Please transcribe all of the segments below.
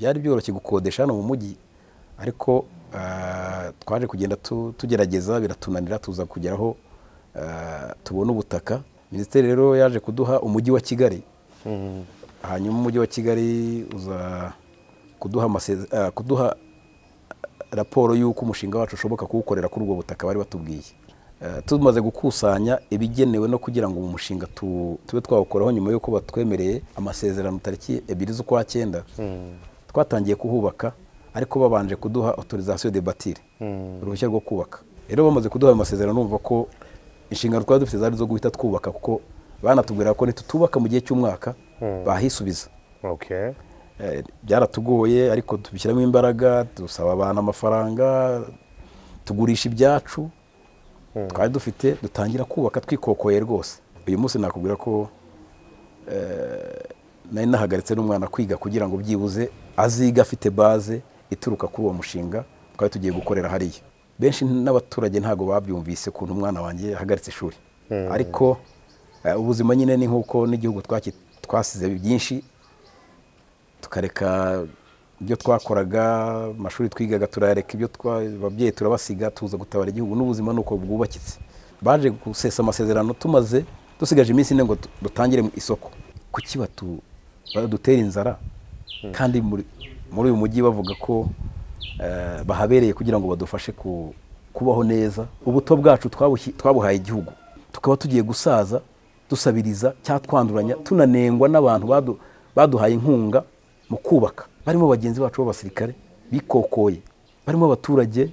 Ntibyari byoroshye gukodesha hano mu mujyi, ariko twaje kugenda tugerageza biratunanira, tuza kugeraho tubona ubutaka. Minisiteri rero yaje kuduha Umujyi wa Kigali, hanyuma Umujyi wa Kigali uza kuduha raporo y'uko umushinga wacu ushoboka kuwukorera kuri ubwo butaka bari batubwiye. Tumaze gukusanya ibigenewe no kugira ngo umushinga tube twawukoraho, nyuma y'uko batwemereye amasezerano tariki 2 z'ukwa cyenda, twatangiye kuhubaka, ariko babanje kuduha autorisation de bâtir, uruhushya rwo kubaka. Rero bamaze kuduha ayo masezerano, numva ko inshingano twari dufite zari zo guhita twubaka, kuko banatubwira ko nitutubaka mu gihe cy'umwaka bahisubiza. Byaratugoye, ariko tubishyiramo imbaraga, dusaba abantu amafaranga, tugurisha ibyacu twari dufite, dutangira kubaka twikokoye rwose. Uyu munsi nakubwira ko nari nahagaritse n'umwana kwiga kugira ngo byibuze aziga afite base ituruka kuri uwo mushinga twari tugiye gukorera hariya. Benshi n'abaturage ntabwo babyumvise ukuntu umwana wanjye yahagaritse ishuri, ariko ubuzima nyine ni nk'uko n'igihugu twasize byinshi, tukareka ibyo twakoraga, amashuri twigaga turayareka, ibyo ababyeyi turabasiga, tuza gutabara igihugu. N'ubuzima ni uko bwubakitse. Baje gusesa amasezerano tumaze dusigaje iminsi 4 ngo dutangire mu isoko. Kuki badutera inzara kandi muri uyu mujyi bavuga ko bahabereye kugira ngo badufashe kubaho neza? Ubuto bwacu twabuhaye igihugu, tukaba tugiye gusaza dusabiriza cyangwa twanduranya, tunanengwa n'abantu baduhaye inkunga mu kubaka, barimo bagenzi bacu b'abasirikare bikokoye, barimo abaturage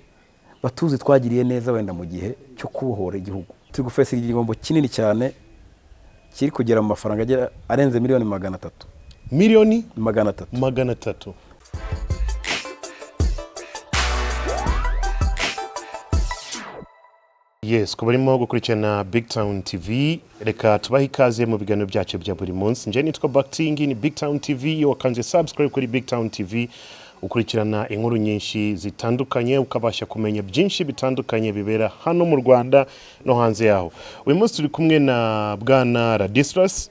batuzi twagiriye neza wenda mu gihe cyo kubohora igihugu. Turi gufesa igihombo kinini cyane kiri kugera mu mafaranga agera arenze miliyoni 300. Miliyoni 300. 300. Yes, ku barimo gukurikirana Big Town TV, reka tubahe ikaze mu biganiro byacu bya buri munsi. Njye nitwa Bakti, ngi ni Big Town TV. Iyo wakanze subscribe kuri Big Town TV, ukurikirana inkuru nyinshi zitandukanye, ukabasha kumenya byinshi bitandukanye bibera hano mu Rwanda no hanze yaho. Uyu munsi turi kumwe na Bwana Ladislas.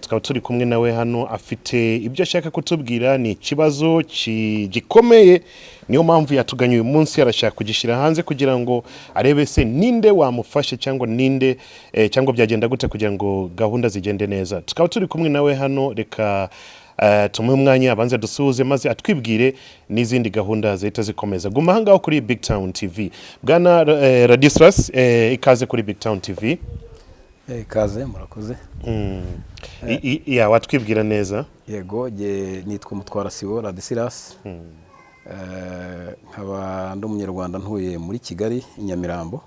Tukaba turi kumwe nawe hano, afite ibyo ashaka kutubwira. Ni ikibazo gikomeye, niyo mpamvu yatuganye uyu munsi. Arashaka kugishyira hanze kugira ngo arebe se ninde wamufashe cyangwa ninde cyangwa byagenda gute kugira ngo gahunda zigende neza. Tukaba turi kumwe nawe hano, reka tumuhe umwanya abanze dusuhuze, maze atwibwire n'izindi gahunda zihita zikomeza. Guma aha ngaho kuri Big Town TV. Bwana Ladislas, ikaze kuri Big Town TV. Ikaze, murakoze. Ya, watwibwira neza? Yego, jye nitwa Mutwara Sibo Ladislas, nkaba ndi Umunyarwanda, ntuye muri Kigali i Nyamirambo,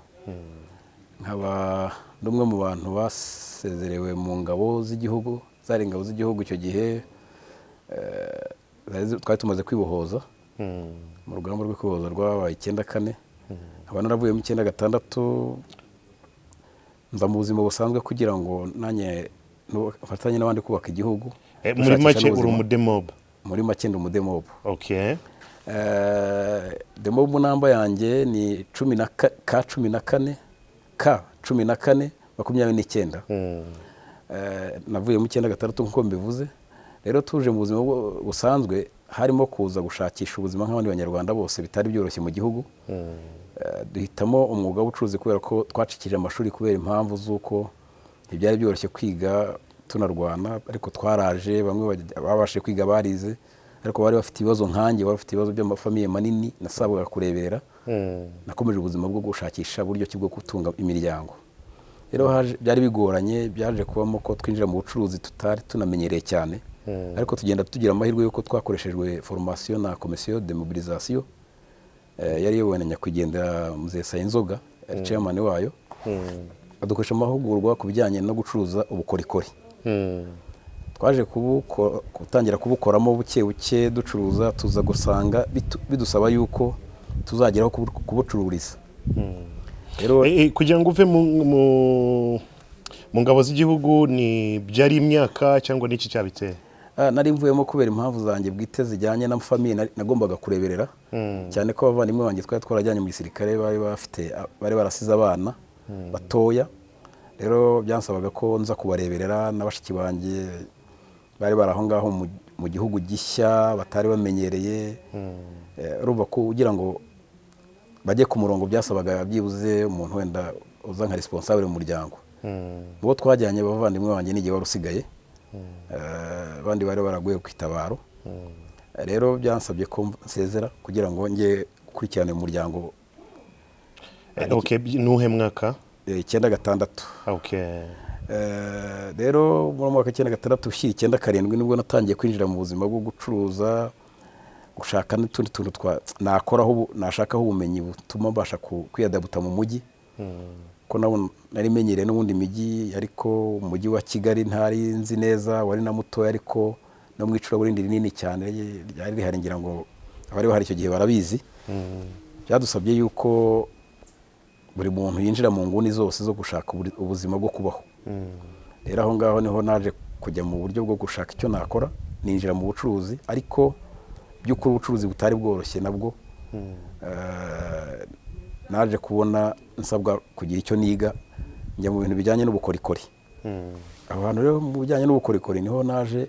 nkaba ndi umwe mu bantu basezerewe mu ngabo z'igihugu. Zari ingabo z'igihugu icyo gihe, twari tumaze kwibohoza mu rugamba rwo kwibohoza rwabaye 94, nkaba naravuyemo 96, nza mu buzima busanzwe kugira ngo nanjye mfatanye n'abandi kubaka igihugu. Muri Gushakisha make uri n'ubuzima. Umudemob? Muri make ndi umudemob. Demob number yanjye ni cumi na ka 14, ka 1429. Navuye mu 96 nk'uko mbivuze. Rero tuje mu buzima busanzwe, harimo kuza gushakisha ubuzima nk'abandi Banyarwanda bose, bitari byoroshye mu gihugu. Duhitamo umwuga w'ubucuruzi kubera ko twacikije amashuri kubera impamvu z'uko ntibyari byoroshye kwiga tunarwana, ariko twaraje. Bamwe babashije kwiga barize, ariko bari bafite ibibazo nkanjye, bari bafite ibibazo by'amafamiye manini nasabwaga kureberera. Nakomeje ubuzima bwo gushakisha buryo ki bwo gutunga imiryango. Rero byari bigoranye, byaje kubamo ko twinjira mu bucuruzi tutari tunamenyereye cyane, ariko tugenda tugira amahirwe y'uko twakoreshejwe formation na commission de mobilisation yari iyobowe na nyakwigendera Muzee Sayinzoga, yari chairman wayo, adukoresha amahugurwa ku bijyanye no gucuruza ubukorikori. Twaje gutangira kubukoramo buke buke ducuruza, tuza gusanga bidusaba yuko tuzageraho kubucururiza. Rero Kugira ngo uve mu ngabo z'igihugu, ni byari imyaka cyangwa n'iki cyabiteye? Nari mvuyemo kubera impamvu zanjye bwite zijyanye na famille nagombaga kureberera, cyane ko abavandimwe banjye twari twarajyanye mu gisirikare bari bafite, bari barasize abana batoya. Rero byansabaga ko nza kubareberera, na bashiki banjye bari bari aho ngaho. mu gihugu gishya batari bamenyereye. Urumva ko ugira ngo bajye ku murongo byasabaga byibuze umuntu wenda uza nka responsable mu muryango. Mu bo twajyanye, abavandimwe banjye n'igihe wari usigaye, abandi bari baraguye ku itabaro. Rero byansabye ko nsezera kugira ngo njye gukurikirana umuryango. Okay, nuhe mwaka? 96. Rero muri mwaka 96 ushyira 97 nibwo natangiye kwinjira mu buzima bwo gucuruza, gushaka n'utundi tuntu nakoraho nashakaho ubumenyi butuma mbasha kwiyadabuta mu mujyi, ko nabo nari menyereye n'ubundi mijyi, ariko umujyi wa Kigali ntari nzi neza, wari na mutoya, ariko no mu icuraburindi rinini cyane ryari rihari, ngira ngo abari bahari icyo gihe barabizi. Byadusabye yuko buri muntu yinjira mu nguni zose zo gushaka ubuzima bwo kubaho. Rero aho ngaho niho naje kujya mu buryo bwo gushaka icyo nakora, ninjira mu bucuruzi, ariko by'ukuri ubucuruzi butari bworoshye nabwo. Naje kubona nsabwa kugira icyo niga, njya mu bintu bijyanye n'ubukorikori. Aho hantu rero mu bijyanye n'ubukorikori niho naje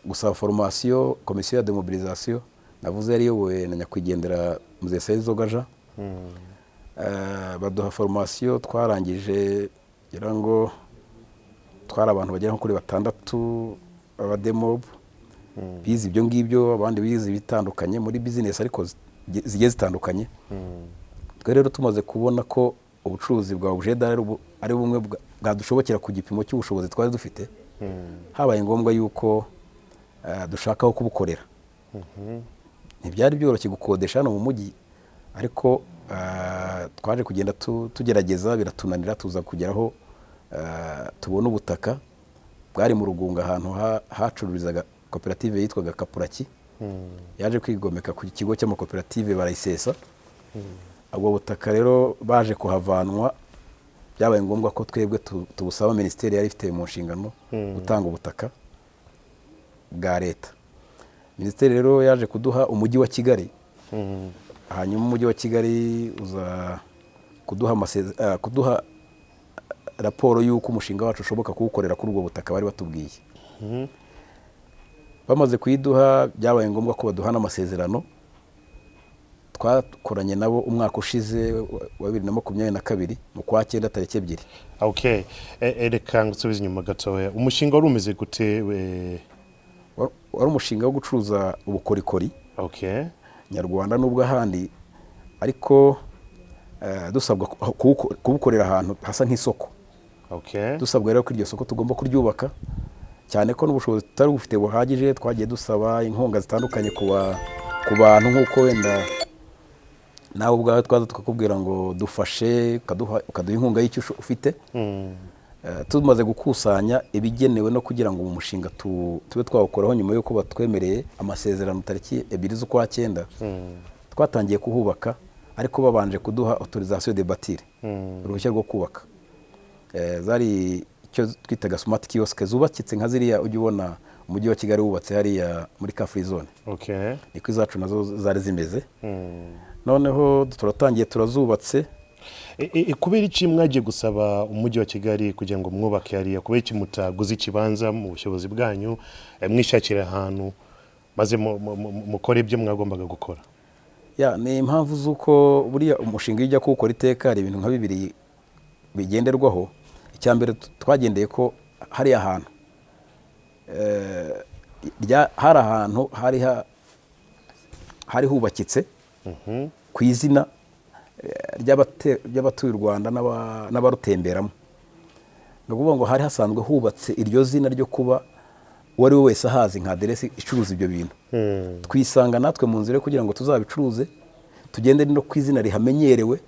gusaba formation komisiyo ya demobilisation navuze yari iyobowe na nyakwigendera Mzee Sayinzoga Jean. Baduha formation, twarangije, ngira ngo twari abantu bagera nko kuri batandatu b'abademob bize ibyo ngibyo, abandi bize ibitandukanye muri business ariko zigiye zitandukanye. Twe rero tumaze kubona ko ubucuruzi bwa objet d'art ari bumwe bwadushobokera ku gipimo cy'ubushobozi twari dufite, habaye ngombwa yuko dushaka aho kubukorera. Ntibyari byoroshye gukodesha hano mu mujyi, ariko twaje kugenda tugerageza biratunanira, tuza kugeraho tubona ubutaka bwari mu Rugunga, ahantu hacururizaga koperative yitwaga Kapuraki, yaje kwigomeka ku kigo cy'amakoperative barayisesa. Ubwo butaka rero baje kuhavanwa, byabaye ngombwa ko twebwe tubusaba minisiteri yari ifite mu nshingano gutanga ubutaka bwa leta. Minisiteri rero yaje kuduha umujyi wa Kigali, hanyuma umujyi wa Kigali uza kuduha raporo y'uko umushinga wacu ushoboka kuwukorera kuri ubwo butaka bari batubwiye. Bamaze kuyiduha, byabaye ngombwa ko baduha n'amasezerano. Twakoranye nabo umwaka ushize wa 2022 mu kwa cyenda tariki 2. Okay. Reka ngusubize inyuma gatoya. Umushinga wari umeze gute we? Wari umushinga wo gucuruza ubukorikori nyarwanda n'ubwo ahandi, ariko dusabwa kubukorera ahantu hasa nk'isoko. Dusabwa rero ko iryo soko tugomba kuryubaka, cyane ko n'ubushobozi tutari bufite buhagije. Twagiye dusaba inkunga zitandukanye ku bantu, nk'uko wenda nawe ubwawe twaza tukakubwira ngo dufashe, ukaduha inkunga y'icyo ufite. Tumaze gukusanya ibigenewe no kugira ngo mu mushinga tube twawukoraho, nyuma y'uko batwemereye amasezerano tariki 2 z'ukwa cyenda, twatangiye kuhubaka, ariko babanje kuduha autorisation de bâtir, uruhushya rwo kubaka. Zari icyo twitaga smart kiosk, zubakitse nka ziriya ujya ubona umujyi wa Kigali wubatse hariya muri car free zone. Niko izacu nazo zari zimeze. Noneho turatangiye, turazubatse. Kubera iki mwagiye gusaba umujyi wa Kigali kugira ngo mwubake hariya? Kubera iki mutaguze ikibanza mu bushobozi bwanyu, mwishakira ahantu maze mukore ibyo mwagombaga gukora? Ya, ni impamvu z'uko buriya umushinga iyo ujya kuwukora iteka hari ibintu nka bibiri bigenderwaho. Icya mbere, twagendeye ko hariya hantu hari ahantu hari hubakitse ku izina ry'abatuye u Rwanda n'abarutemberamo. Ni ukuvuga ngo hari hasanzwe hubatse iryo zina ryo kuba uwo ari we wese ahazi nka aderesi icuruza ibyo bintu. Twisanga natwe mu nzira yo kugira ngo tuzabicuruze, tugende no ku izina rihamenyerewe,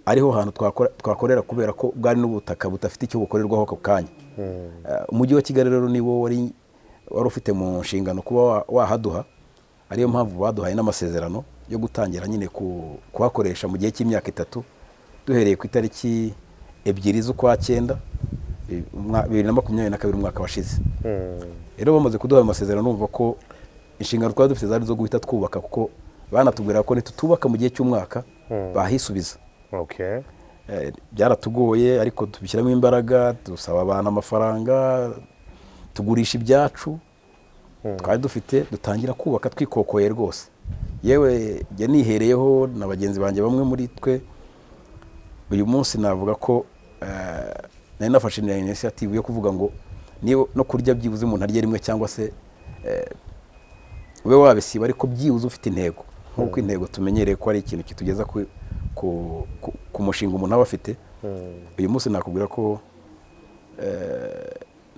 ariho hantu twakorera, kubera ko bwari n'ubutaka budafite icyo bukorerwaho ako kanya. Umujyi wa Kigali rero niwo wari ufite mu nshingano kuba wahaduha, ariyo mpamvu baduhaye n'amasezerano yo gutangira nyine kuhakoresha mu gihe cy'imyaka 3, duhereye ku itariki 2 z'ukwa cyenda 2022, umwaka washize. Rero bamaze kuduha ayo masezerano, numva ko inshingano twari dufite zari zo guhita twubaka, kuko banatubwira ko nitutubaka mu gihe cy'umwaka bahisubiza. Byaratugoye, ariko tubishyiramo imbaraga, dusaba abantu amafaranga, tugurisha ibyacu. Twari dufite, dutangira kubaka twikokoye rwose. Yewe, jya nihereyeho na bagenzi banjye, bamwe muri twe. Uyu munsi navuga ko nari nafashe initiative yo kuvuga ngo niba no kurya, byibuze umuntu arya rimwe, cyangwa se ube wabisiba, ariko byibuze ufite intego, nk'uko intego tumenyereye ko ari ikintu kitugeza ku mushinga umuntu aba afite. Uyu munsi nakubwira ko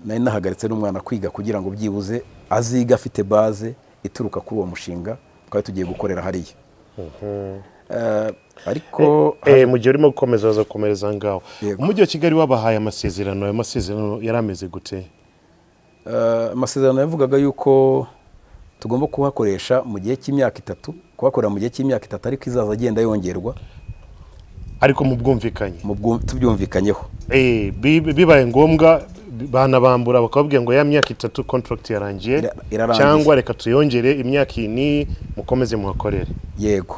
nari nahagaritse n'umwana kwiga kugira ngo byibuze azige afite base ituruka kuri uwo mushinga twari tugiye gukorera hariya. Ariko Mu gihe urimo gukomeza, waza gukomereza aho ngaho. Yego. Umujyi wa Kigali wabahaye amasezerano. Ayo masezerano yari ameze gute? Amasezerano yavugaga yuko tugomba kuhakoresha mu gihe cy'imyaka 3, kuhakorera mu gihe cy'imyaka 3, ariko izaza agenda yongerwa. Ariko mu bwumvikanye. Tubyumvikanyeho. Bibaye ngombwa banabambura, bakababwira ngo ya myaka 3 contract yarangiye, Irarangiye. cyangwa reka tuyongere imyaka iyi n'iyi, mukomeze muhakorere. Yego.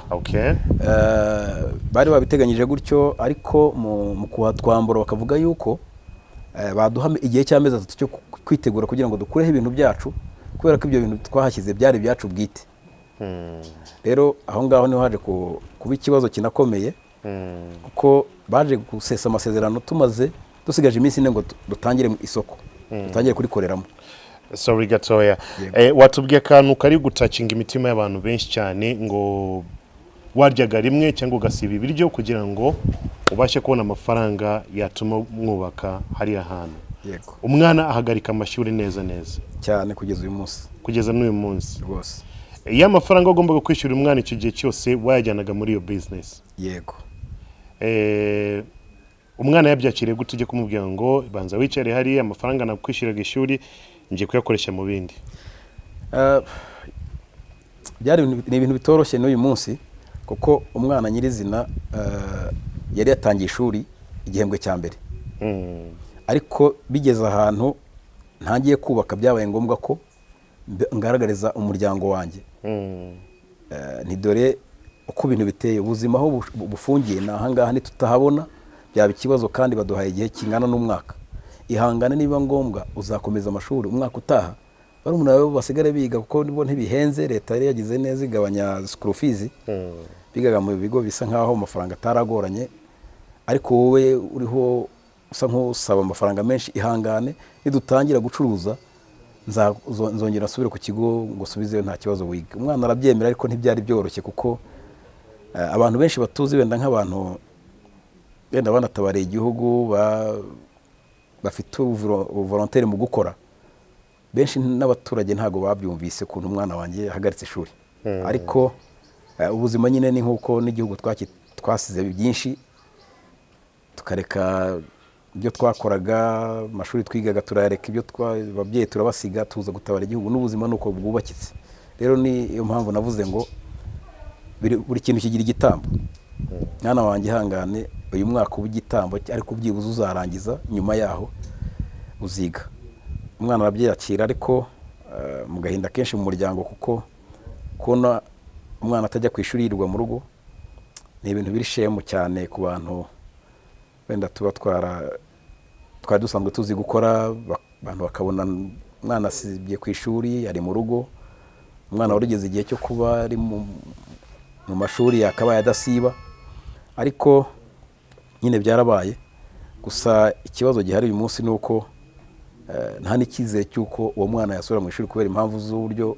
Bari babiteganyije gutyo, ariko mu kuhatwambura bakavuga yuko baduha igihe cy'amezi 3 cyo kwitegura kugira ngo dukureho ibintu byacu, kubera ko ibyo bintu twahashyize byari ibyacu bwite. Rero aho ngaho niho haje kuba ikibazo kinakomeye, kuko baje gusesa amasezerano tumaze dusigaje iminsi 4 ngo dutangire mu isoko, dutangire kurikoreramo. Sorry gatoya. Yego. Watubwiye akantu kari gutouchinga imitima y'abantu benshi cyane, ngo waryaga rimwe cyangwa ugasiba ibiryo kugira ngo ubashe kubona amafaranga yatuma mwubaka hariya hantu. Yego. Umwana ahagarika amashuri neza neza? Cyane, kugeza uyu munsi. Kugeza n'uyu munsi? Rwose. Iyo amafaranga wagombaga kwishyura umwana icyo gihe cyose wayajyanaga muri iyo business? Yego. Umwana yabyakiriye gute ujye kumubwira ngo banza wicare hariya, amafaranga nakwishyuraga ishuri ngiye kuyakoresha mu bindi? Byari ni ibintu bitoroshye n'uyu munsi, kuko umwana nyirizina yari yatangiye ishuri igihembwe cya mbere, ariko bigeze ahantu ntangiye kubaka, byabaye ngombwa ko ngaragariza umuryango wanjye nti dore uko ibintu biteye, ubuzima aho bufungiye ni ahangaha, nitutahabona byaba ikibazo, kandi baduhaye igihe kingana n'umwaka. Ihangane, niba ngombwa uzakomeza amashuri umwaka utaha, barumuna bawe basigare biga, kuko bo ntibihenze. Leta yari yagize neza igabanya school fees, bigaga mu bigo bisa nk'aho amafaranga ataragoranye, ariko wowe uriho usa nk'usaba amafaranga menshi. Ihangane, nidutangira gucuruza nzongera nsubire ku kigo ngo usubizeyo, nta kibazo, wiga. Umwana arabyemera, ariko ntibyari byoroshye, kuko abantu benshi batuzi wenda nk'abantu wenda banatabariye igihugu, bafite ubuvolontaire mu gukora, benshi n'abaturage ntabwo babyumvise ukuntu umwana wanjye yahagaritse ishuri. Ariko ubuzima nyine ni nk'uko n'igihugu twasize byinshi, tukareka ibyo twakoraga, amashuri twigaga turayareka, ibyo ababyeyi turabasiga, tuza gutabara igihugu. N'ubuzima ni uko bwubakitse. Rero niyo mpamvu navuze ngo buri kintu kigira igitambo. Mwana wanjye, ihangane uyu mwaka uba igitambo, ariko byibuze uzarangiza, nyuma yaho uziga. Umwana arabyakira, ariko mu gahinda kenshi mu muryango, kuko kubona umwana atajya ku ishuri, yirirwa mu rugo, ni ibintu biri shame cyane ku bantu wenda tuba twari dusanzwe tuzi gukora. Abantu bakabona umwana asibye ku ishuri, ari mu rugo, umwana wari ugeze igihe cyo kuba ari mu mashuri yakabaye adasiba. Ariko nyine byarabaye. Gusa ikibazo gihari uyu munsi ni uko nta n'icyizere cy'uko uwo mwana yasubira mu ishuri, kubera impamvu z'uburyo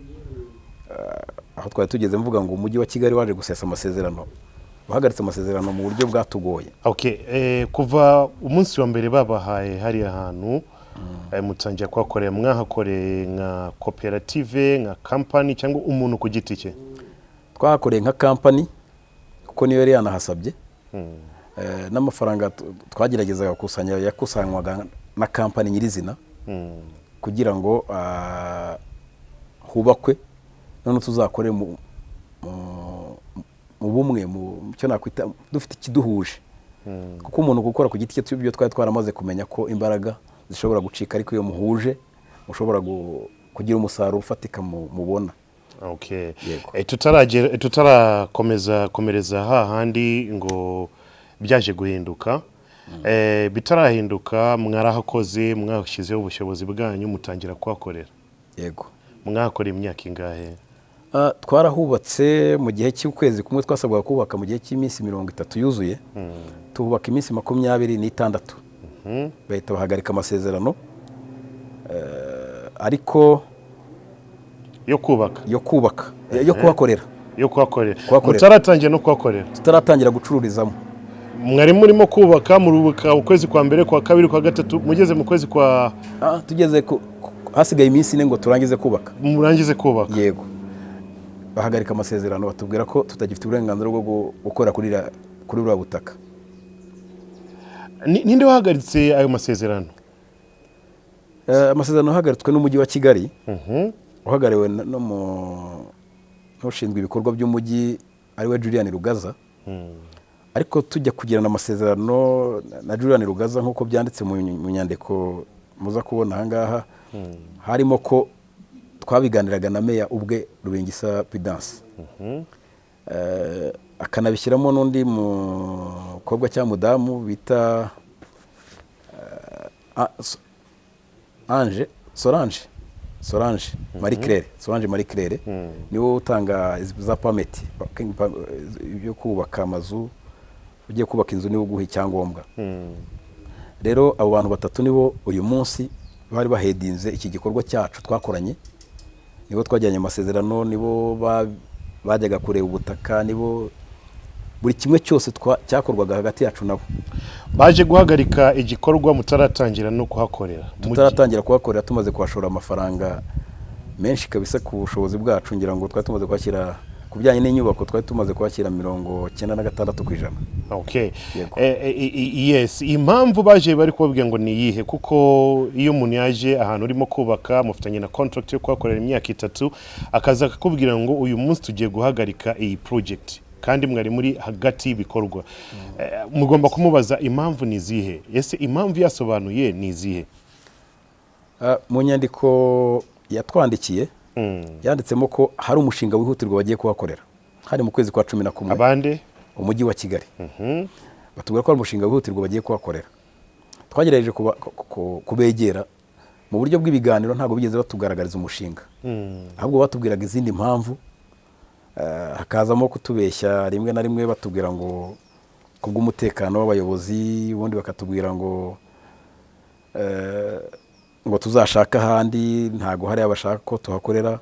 aho twari tugeze, mvuga ngo Umujyi wa Kigali waje gusesa amasezerano, wahagaritse amasezerano mu buryo bwatugoye. Okay, kuva umunsi wa mbere babahaye hariya hantu, mutangira kuhakorera, mwahakoreye nka koperative, nka kampani, cyangwa umuntu ku giti cye? Twahakoreye nka kampani, kuko niyo yari yanahasabye. N'amafaranga twageragezaga gukusanya yakusanywaga na kampani nyirizina kugira ngo hubakwe, none tuzakore mu bumwe, mu cyo nakwita dufite ikiduhuje, kuko umuntu gukora ku giti cye, ibyo twari twaramaze kumenya ko imbaraga zishobora gucika, ariko iyo muhuje mushobora kugira umusaruro ufatika mubona. Yego. Tutarakomeza komereza hahandi ngo byaje guhinduka, bitarahinduka, mwarahakoze, mwashyizeho ubushobozi bwanyu, mutangira kuhakorera? Yego. Mwahakoreye imyaka ingahe? Twarahubatse mu gihe cy'ukwezi kumwe. Twasabwaga kubaka mu gihe cy'iminsi 30 yuzuye, tuhubaka iminsi 26, bahita bahagarika amasezerano. Ariko Yo kubaka? Yo kubaka, yo kuhakorera. Yo kuhakorera. Kuhakorera. Mutaratangira no kuhakorera? Tutaratangira gucururizamo. Mwari murimo kubaka, murubuka ukwezi kwa mbere, kwa kabiri, kwa gatatu, mugeze mu kwezi kwa Tugeze hasigaye iminsi 4 ngo turangize kubaka. Murangize kubaka. Yego, bahagarika amasezerano, batubwira ko tutagifite uburenganzira bwo gukora kuri buriya butaka. Ninde wahagaritse ayo masezerano? Amasezerano yahagaritswe n'Umujyi wa Kigali, uhagarariwe n'ushinzwe ibikorwa by'umujyi, ariwe Julian Rugaza. Ariko tujya kugirana amasezerano na Julian Rugaza, nk'uko byanditse mu nyandiko muza kubona ahangaha, harimo ko twabiganiraga na meya ubwe, Rubingisa Pudence, akanabishyiramo n'undi mukobwa cyangwa mudamu bita Ange Solange Marie Claire, Solange Marie Claire, niwe utanga za permit byo kubaka amazu. Ugiye kubaka inzu, niwe uguha icyangombwa. Rero abo bantu batatu nibo uyu munsi bari bahedinze iki gikorwa cyacu twakoranye, nibo twajyanye amasezerano, nibo bajyaga kureba ubutaka, nibo buri kimwe cyose cyakorwaga hagati yacu nabo. Baje guhagarika igikorwa mutaratangira no kuhakorera? Tutaratangira kuhakorera, tumaze kuhashora amafaranga menshi kabisa ku bushobozi bwacu. Ngira ngo twari tumaze kuhashyira, ku bijyanye n'inyubako, twari tumaze kuhashyira 96%. Yego. Yes, impamvu baje bari kubabwira ngo ni iyihe? Kuko iyo umuntu yaje ahantu urimo kubaka, mufitanye na contract yo kuhakorera imyaka 3, akaza akakubwira ngo uyu munsi tugiye guhagarika iyi project kandi mwari muri hagati y'ibikorwa, mugomba kumubaza impamvu ni izihe. Ese impamvu yasobanuye ni izihe? Mu nyandiko yatwandikiye, yanditsemo ko hari umushinga wihutirwa bagiye kuhakorera. Hari mu kwezi kwa 11. Abande? Umujyi wa Kigali. Batubwira ko hari umushinga wihutirwa bagiye kuhakorera. Twagerageje kubegera mu buryo bw'ibiganiro, ntabwo bigeze batugaragariza umushinga, ahubwo batubwiraga izindi mpamvu. Hakazamo kutubeshya rimwe na rimwe, batubwira ngo kubw'umutekano w'abayobozi, ubundi bakatubwira ngo tuzashake ahandi, ntabwo hariya bashaka ko tuhakorera.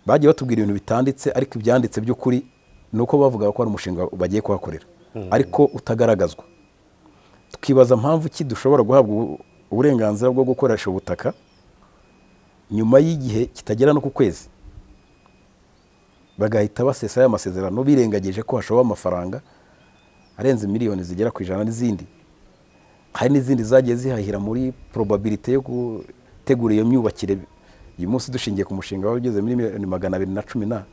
Bagiye batubwira ibintu bitanditse, ariko ibyanditse by'ukuri ni uko bavugaga ko hari umushinga bagiye kuhakorera ariko utagaragazwa. Tukibaza mpamvu ki dushobora guhabwa uburenganzira bwo gukoresha ubutaka nyuma y'igihe kitagera no ku kwezi, bagahita basesa aya masezerano, birengagije ko hashowe amafaranga arenze miliyoni zigera ku 100 n'izindi. Hari n'izindi zagiye zihahira muri probabilité yo gutegura iyo myubakire. Uyu munsi dushingiye ku mushinga waba ugeze muri miliyoni 210 na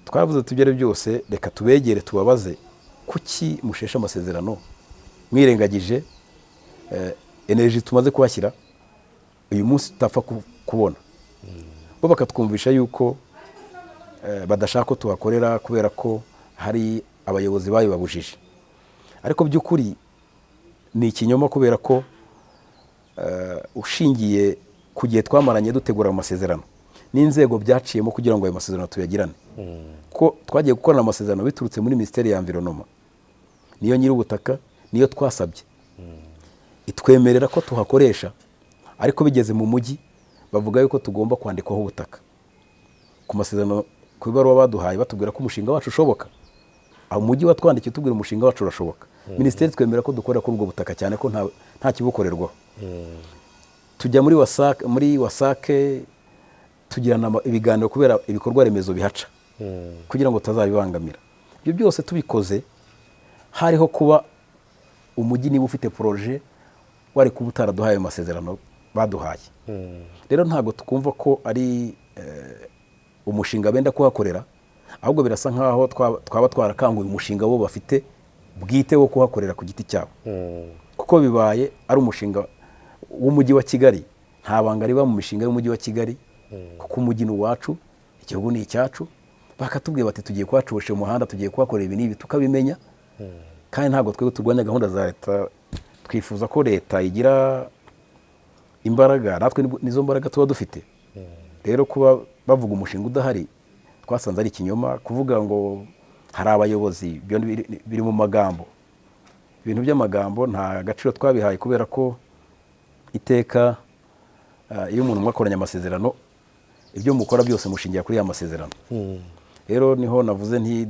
twavuze tugere byose. Reka tubegere tubabaze: kuki musheshe amasezerano mwirengagije energy tumaze kuhashyira, uyu munsi tutapfa kubona? Bo bakatwumvisha yuko badashaka ko tuhakorera kubera ko hari abayobozi babibabujije, ariko by'ukuri ni ikinyoma, kubera ko ushingiye ku gihe twamaranye dutegura ayo masezerano n'inzego byaciyemo kugira ngo ayo masezerano tuyagirane, ko twagiye gukorana amasezerano biturutse muri Minisiteri ya Environnement, niyo nyir'ubutaka, niyo twasabye, itwemerera ko tuhakoresha. Ariko bigeze mu mujyi, bavuga yuko tugomba kwandikwaho ubutaka ku masezerano, ku ibaruwa baduhaye batubwira ko umushinga wacu ushoboka. Aho umujyi watwandikiye utubwira umushinga wacu urashoboka, minisiteri twemera ko dukorera kuri ubwo butaka, cyane ko nta kibukorerwaho. Tujya muri WASAC, tugirana ibiganiro kubera ibikorwa remezo bihaca, kugira ngo tutazabibangamira. Ibyo byose tubikoze, hariho kuba umujyi niba ufite projet wari kuba utaraduhaye ayo masezerano baduhaye. Rero ntabwo twumva ko ari umushinga benda kuhakorera, ahubwo birasa nkaho twaba twarakanguye umushinga bo bafite bwite wo kuhakorera ku giti cyabo, kuko bibaye ari umushinga w'Umujyi wa Kigali, nta banga riba mu mishinga y'Umujyi wa Kigali, kuko umujyi ni uwacu, igihugu ni icyacu. Bakatubwira bati tugiye kuhacusha umuhanda, tugiye kuhakorera ibi n'ibi, tukabimenya. Kandi ntabwo twebwe turwanya gahunda za leta. Twifuza ko leta igira imbaraga, natwe nizo mbaraga tuba dufite. Rero kuba bavuga umushinga udahari, twasanze ari ikinyoma. Kuvuga ngo hari abayobozi, ibyo biri mu magambo, ibintu by'amagambo nta gaciro twabihaye, kubera ko iteka iyo umuntu mwakoranye amasezerano, ibyo mukora byose mushingira kuri ya masezerano. Rero niho navuze nti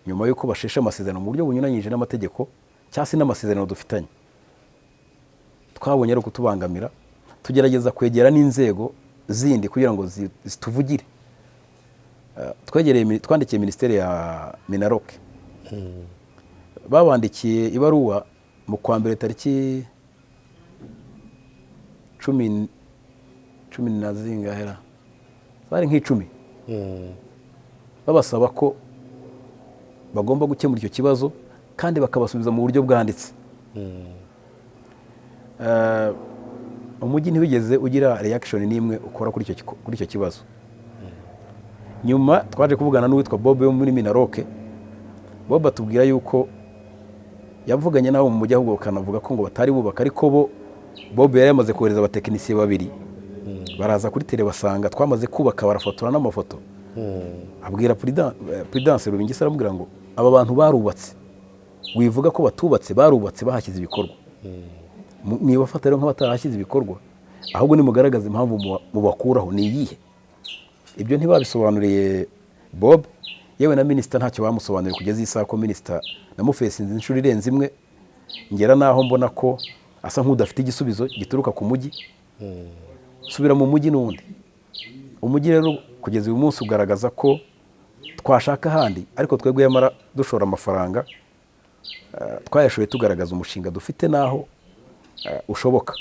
nyuma y'uko basheshe amasezerano mu buryo bunyuranyije n'amategeko cyangwa se n'amasezerano dufitanye, twabonye ari ukutubangamira. Tugerageza kwegera n'inzego zindi kugira ngo zituvugire. Twegereye, twandikiye minisiteri ya MINALOC, babandikiye ibaruwa mu kwa mbere tariki cumi na zingahera, zari nk'icumi, babasaba ko bagomba gukemura icyo kibazo kandi bakabasubiza mu buryo bwanditse. Umujyi ntiwigeze ugira reaction n'imwe ukora kuri icyo kibazo. Nyuma twaje kuvugana n'uwitwa Bob wo muri MINALOC. Bob atubwira yuko yavuganye nabo mu mujyi, ahubwo bakanavuga ko ngo batari bubaka, ariko bo Bob yari yamaze kohereza abatekinisiye babiri, baraza kuri terrain basanga twamaze kubaka, barafotora n'amafoto. Abwira Prudence Rubingisa, aramubwira ngo aba bantu barubatse, wivuga ko batubatse, barubatse, bahashyize ibikorwa. Mwibafata rero nk'abatarahashyize ibikorwa, ahubwo nimugaragaze impamvu mubakuraho ni iyihe. Ibyo ntibabisobanuriye Bob, yewe na minisita ntacyo bamusobanuriye kugeza iyi saha, ko minisita namufesinze inshuro irenze imwe, ngera n'aho mbona ko asa nk'udafite igisubizo gituruka ku mujyi. Subira mu mujyi n'ubundi. Umujyi rero kugeza uyu munsi ugaragaza ko twashaka ahandi, ariko twebwe yamara dushora amafaranga, twayashoye tugaragaza umushinga dufite n'aho ushoboka.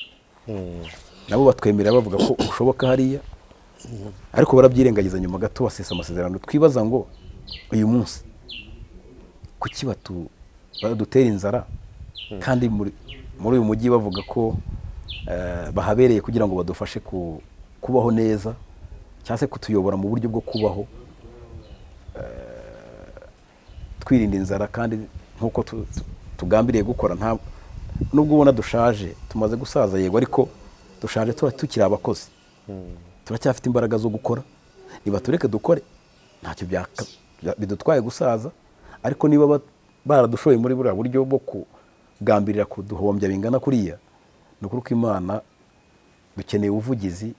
Nabo batwemerera bavuga ko ushoboka hariya, ariko barabyirengagiza, nyuma gato basesa amasezerano. Twibaza ngo uyu munsi kuki badutera inzara, kandi muri uyu mujyi bavuga ko bahabereye kugira ngo badufashe kubaho neza cyangwa se kutuyobora mu buryo bwo kubaho twirinda inzara, kandi nk'uko tugambiriye gukora. Nta nubwo ubona dushaje, tumaze gusaza yego, ariko dushaje tuba tukiri abakozi, turacyafite imbaraga zo gukora. Niba tureke dukore, ntacyo bidutwaye gusaza. Ariko niba baradushoye muri buriya buryo bwo kugambirira kuduhombya bingana kuriya, ni ukuri ko Imana dukeneye ubuvugizi,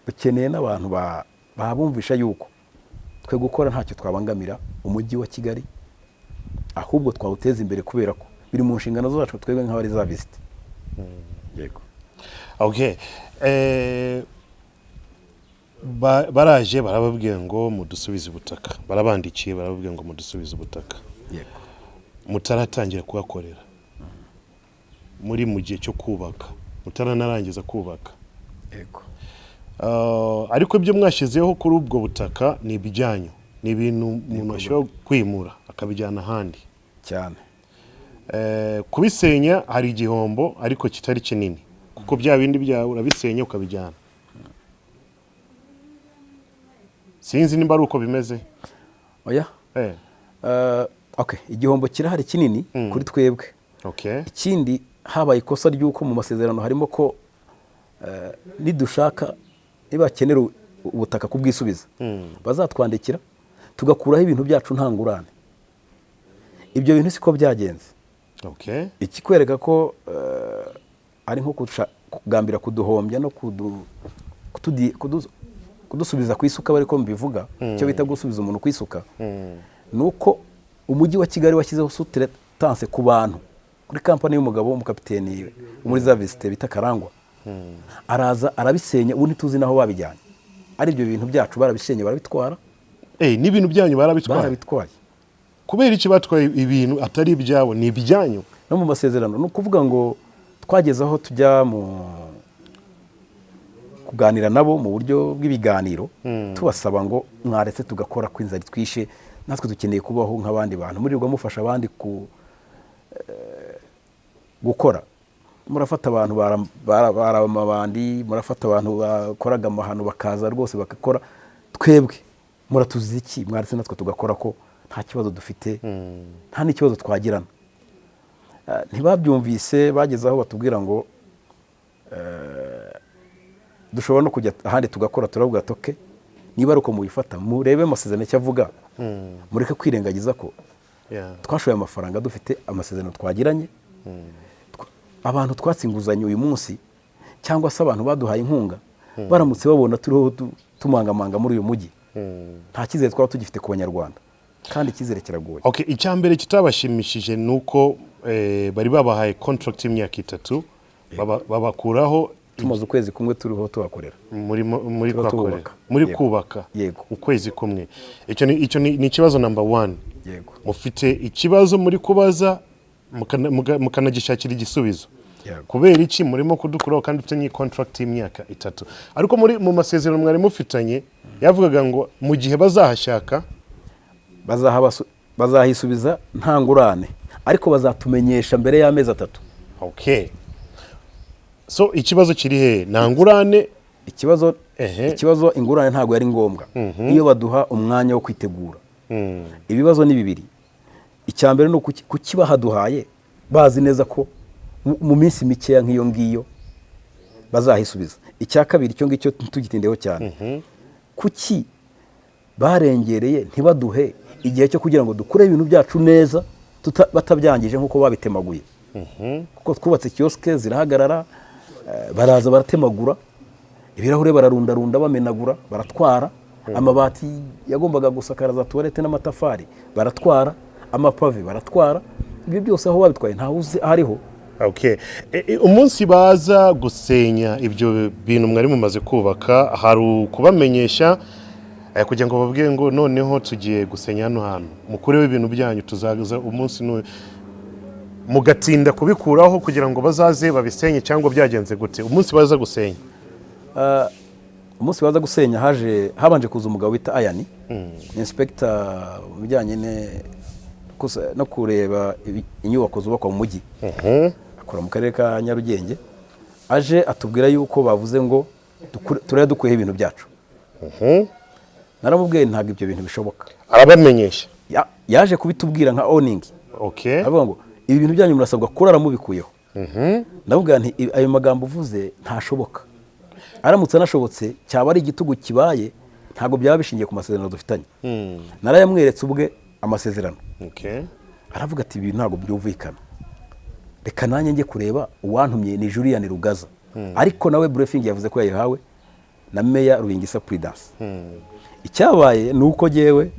dukeneye n'abantu babumvisha yuko twe gukora ntacyo twabangamira umujyi wa Kigali, ahubwo twawuteza imbere, kubera ko biri mu nshingano zacu twebwe nk'abareserviste. Yego. Okay. Baraje barababwiye ngo mudusubize ubutaka, barabandikiye barababwiye ngo mudusubize ubutaka. Yego. Mutaratangira kuhakorera, muri mu gihe cyo kubaka, mutaranarangiza kubaka. Yego. Ariko ibyo mwashyizeho kuri ubwo butaka ni ibijyanyu, ni ibintu umuntu ashobora kwimura akabijyana ahandi. Cyane. Kubisenya hari igihombo ariko kitari kinini, kuko bya bindi byawe urabisenya ukabijyana. Sinzi nimba ari uko bimeze. Oya. Okay, igihombo kirahari kinini kuri twebwe. Ikindi, habaye ikosa ry'uko mu masezerano harimo ko nidushaka, nibakenera ubutaka kubwisubiza, bazatwandikira tugakuraho ibintu byacu nta ngurane. Ibyo bintu siko byagenze. Ikikwereka ko ari nko kugambira kuduhombya no kudusubiza ku isuka, bari ko mbivuga, icyo bita gusubiza umuntu ku isuka, ni uko umujyi wa Kigali washyizeho sous-traitance ku bantu, kuri kampani y'umugabo w'umukapiteni wo muri za visite bita Karangwa, araza arabisenya. Ubu ntituzi n'aho babijyanye, ari ibyo bintu byacu barabisenye, barabitwara. N'ibintu byanyu barabitwaye? Barabitwaye. Kubera iki batwaye ibintu atari ibyabo, ni ibyanyu? No mu masezerano, ni ukuvuga ngo twageze aho tujya mu kuganira nabo mu buryo bw'ibiganiro, tubasaba ngo mwaretse tugakora, ko inzara twishe, natwe dukeneye kubaho nk'abandi bantu. Murirwa mufasha abandi ku gukora, murafata abantu baramabandi, murafata abantu bakoraga amahano bakaza rwose bagakora, twebwe muratuzi iki? Mwaretse natwe tugakora, ko nta kibazo dufite, nta n'ikibazo twagirana. Ntibabyumvise, bageze aho batubwira ngo Dushobora no kujya ahandi tugakora. Turavuga ati: "Okay, niba ari uko mubifata, murebe amasezerano icyo avuga, mureke kwirengagiza ko twashoye amafaranga, dufite amasezerano twagiranye. Abantu twatse inguzanyo uyu munsi, cyangwa se abantu baduhaye inkunga, baramutse babona turiho tumangamanga muri uyu mujyi, nta cyizere twaba tugifite ku Banyarwanda, kandi icyizere kiragoye." Okay, icya mbere kitabashimishije ni uko bari babahaye contract y'imyaka 3, babakuraho tumaze ukwezi kumwe turiho tuhakorera. Muri Tuba kuhakorera. tubaka. Muri Yego. kubaka. Yego. Ukwezi kumwe, icyo ni ikibazo number one. Mufite ikibazo muri kubaza, mukanagishakira igisubizo. Kubera iki murimo kudukuraho kandi ufite contract y'imyaka 3? Ariko muri mu masezerano mwari mufitanye yavugaga ngo mu gihe bazahashaka Bazahisubiza nta ngurane, ariko bazatumenyesha mbere y'amezi 3. Okay, so ikibazo kiri he? Nta ngurane? Ikibazo, ikibazo, ingurane ntabwo yari ngombwa iyo baduha umwanya wo kwitegura. Ibibazo ni bibiri. Icya mbere ni kuki bahaduhaye bazi neza ko mu minsi mikeya nk'iyo ngiyo bazahisubiza? Icya kabiri, icyo ngicyo ntitugitindeho cyane, kuki barengereye ntibaduhe igihe cyo kugira ngo dukure ibintu byacu neza, batabyangije nk'uko babitemaguye? Kuko twubatse kiyosike zirahagarara, baraza baratemagura ibirahure, bararundarunda, bamenagura, baratwara amabati yagombaga gusakara za tuwarete n'amatafari, baratwara amapave, baratwara ibyo byose. Aho babitwaye ntawe uzi aho ariho. Okay. Umunsi baza gusenya ibyo bintu mwari mumaze kubaka, hari ukubamenyesha kugira ngo bababwire ngo noneho tugiye gusenya hano hantu, mukureho ibintu byanyu, tuzaza umunsi n'uyu, mugatinda kubikuraho kugira ngo bazaze babisenye, cyangwa byagenze gute umunsi baza gusenya? Umunsi baza gusenya, haje habanje kuza umugabo wita Ayani, ni inspector mu bijyanye no kureba inyubako zubakwa mu mujyi, akora mu karere ka Nyarugenge. Aje atubwira yuko bavuze ngo turebe dukuyeho ibintu byacu. Naramubwiye, ntabwo ibyo bintu bishoboka. Arabamenyesha? Yaje kubitubwira nka warning. Aravuga ngo ibi bintu byanyu murasabwa kurara mubikuyeho. Ndamubwira nti: Ayo magambo uvuze ntashoboka. Aramutse anashobotse, cyaba ari igitugu kibaye, ntabwo byaba bishingiye ku masezerano dufitanye." Narayamweretse ubwe amasezerano. Aravuga ati: "Ibi ntabwo byumvikana, reka nanjye njye kureba uwantumye." Ni Julian Rugaza, ariko nawe briefing yavuze ko yayihawe na Meya Rubingisa Prudence. Icyabaye ni uko jyewe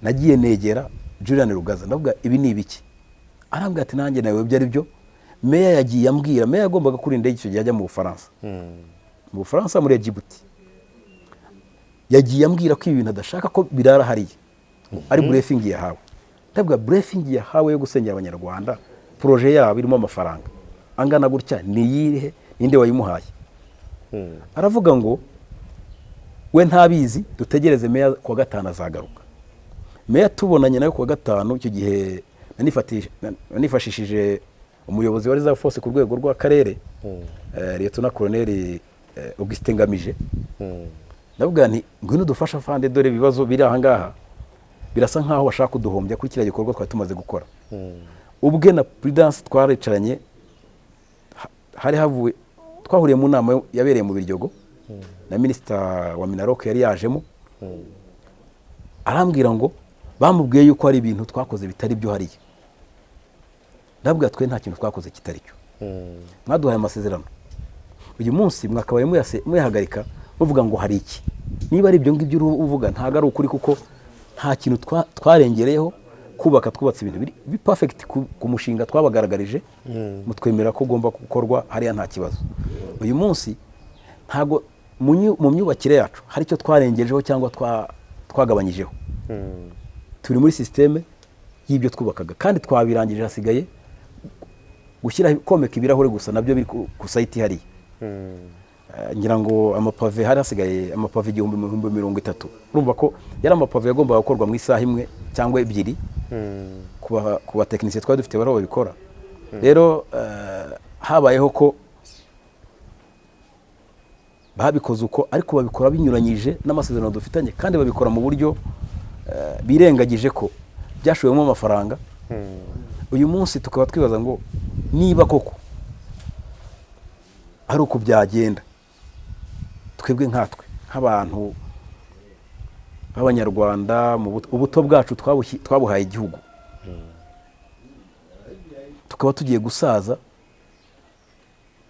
nagiye negera Julian Rugaza, ndavuga: "Ibi ni ibiki?" Arambwira ati: "Nanjye nawe ibyo ari byo Meya yagiye ambwira." Meya yagombaga kuri indege icyo gihe ajya mu Bufaransa, muri Djibouti. Yagiye ambwira ko ibi bintu adashaka ko birara hariya, ari briefing yahawe. Ndavuga: "Briefing yahawe yo gusenyera Abanyarwanda projet yabo irimo amafaranga angana gutya ni iyihe? Ninde wayimuhaye?" Aravuga ngo we ntabizi, dutegereze meya kuwa gatanu azagaruka. Meya tubonanye nawe kuwa gatanu. Icyo gihe nanifashishije umuyobozi wa reserve force ku rwego rw'akarere, Lieutenant Colonel Augustin Ngamije. Ndavuga nti: "Ngwino dufashe afande, dore ibibazo biri aha ngaha, birasa nkaho bashaka kuduhombya kuri kiriya gikorwa twari tumaze gukora." Ubwe na Prudence twaricaranye, hari havuye, twahuriye mu nama yabereye mu Biryogo na minisita wa MINALOC yari yajemo. Arambwira ngo bamubwiye yuko hari ibintu twakoze bitari byo hariya. Ndabwira: "Twe nta kintu twakoze kitari cyo. Mwaduhaye amasezerano, uyu munsi mwakabaye muyahagarika, muvuga ngo hari iki. Niba ari ibyo ngibyo uri uvuga, ntabwo ari ukuri, kuko nta kintu twarengereyeho kubaka. Twubatse ibintu biri perfect ku mushinga twabagaragarije, mutwemera ko ugomba gukorwa hariya, nta kibazo. Uyu munsi ntabwo mu myubakire yacu hari icyo twarengejeho cyangwa twagabanyijeho. Turi muri système y'ibyo twubakaga kandi twabirangije, hasigaye gushyira komeka ibirahure gusa, nabyo biri ku site hariya. Ngira ngo amapave, hari hasigaye amapave igihumbi mu 30,000. Urumva ko yari amapave yagombaga gukorwa mu isaha imwe cyangwa ebyiri ku batekinisiye twari dufite bariho babikora. Rero habayeho ko babikoze uko, ariko babikora binyuranyije n'amasezerano dufitanye, kandi babikora mu buryo birengagije ko byashowemo amafaranga. Uyu munsi tukaba twibaza ngo niba koko ari uko byagenda." Twebwe nkatwe nk'abantu b'Abanyarwanda, mu ubuto bwacu twabuhaye igihugu, tukaba tugiye gusaza